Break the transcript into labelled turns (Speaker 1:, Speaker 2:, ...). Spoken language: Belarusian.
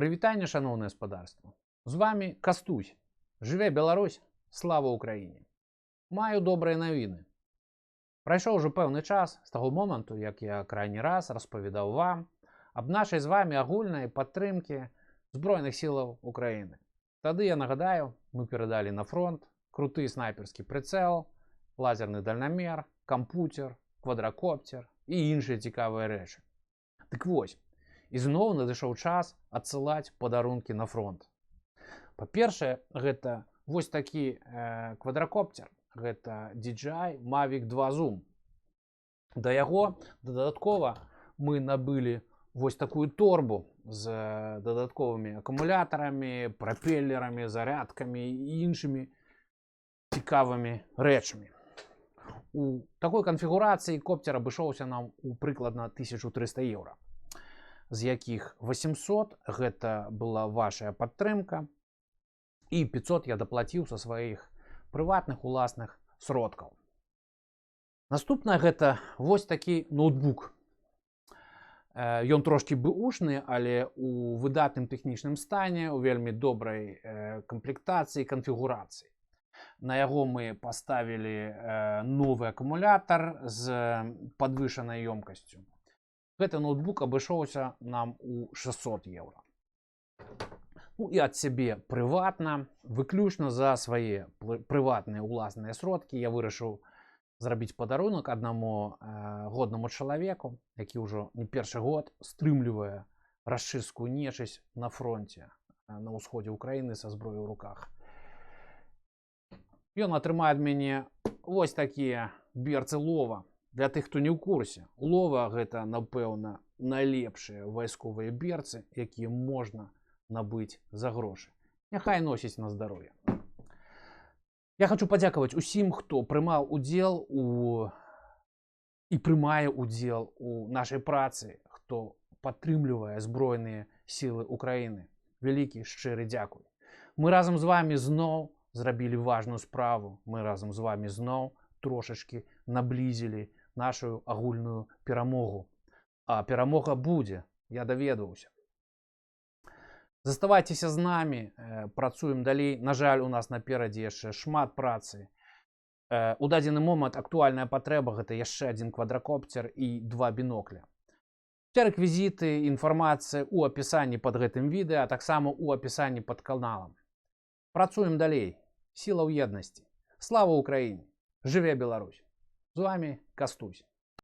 Speaker 1: Прывітанне, шаноўнае спадарства. З вами Кастусь. Жыве Беларусь, слава Украіне. Маю добрыя навіны. Прайшоў ужо пэўны час з таго моманту, як я крайні раз распавядаў вам аб нашай з вами агульнай падтрымкі Збройных сілаў Украіны. Тады, я нагадаю, мы перадалі на фронт круты снайперскі прыцэл, лазерны дальнамер, кампутер, квадракоптер і іншыя цікавыя рэчы. Дык вось, ізноў надышоў час адсылаць падарункі на фронт. Па-першае, гэта вось такі квадракоптер, гэта DJI Mavic 2 Zoom. Да яго дадаткова мы набылі вось такую торбу з дадатковымі акумулятарамі, прапеллерамі, зарядкамі і іншымі цікавымі рэчамі. У такой канфігурацыі копцер абышоўся нам у прыкладна 1300 еўра, з якіх 800 гэта была вашая падтрымка і 500 я даплаціў са сваіх прыватных уласных сродкаў. Наступнае — гэта вось такі ноутбук. Ён трошкі бэушны, але у выдатным тэхнічным стане, у вельмі добрай камплектацыі, канфігурацыі. На яго мы паставілі новы акумулятар з падвышанай ёмкасцю. Гэты ноутбук абышоўся нам у 600 еўра. Ну і ад сябе прыватна, выключна за свае прыватныя ўласныя сродкі я вырашыў зрабіць падарунак аднаму годнаму чалавеку, які ўжо не першы год стрымлівае рашысцкую нечысць на фронте на ўсходзе Украіны са зброяй у руках. Ён атрымае ад мяне вось такія берцы Лова. Для тых, хто не ў курсе, Лова — гэта, напэўна, найлепшыя вайсковыя берцы, якія можна набыць за грошы. Няхай носіць на здароўе. Я хочу падзякаваць усім, хто прымаў удзел у і прымае удзел у нашай працы, хто падтрымлівае Збройныя сілы Украіны. Вялікі шчыры дзякуй. Мы разам з вами зноў зрабілі важную справу. Мы разам з вами зноў трошачкі наблізілі нашу агульную перамогу. А перамога будзе, я даведваўся. Заставайцеся з намі, працуем далей. На жаль, у нас наперадзе яшчэ шмат працы. У дадзены момант актуальная патрэба — гэта яшчэ адзін квадракопцер і два бінокля. Усе рэквізіты, інфармацыя ў апісанні пад гэтым відэа, а таксама ў апісанні пад каналам. Працуем далей. Сіла ў еднасці. Слава Украіне! Жыве Беларусь! З вами Кастусь.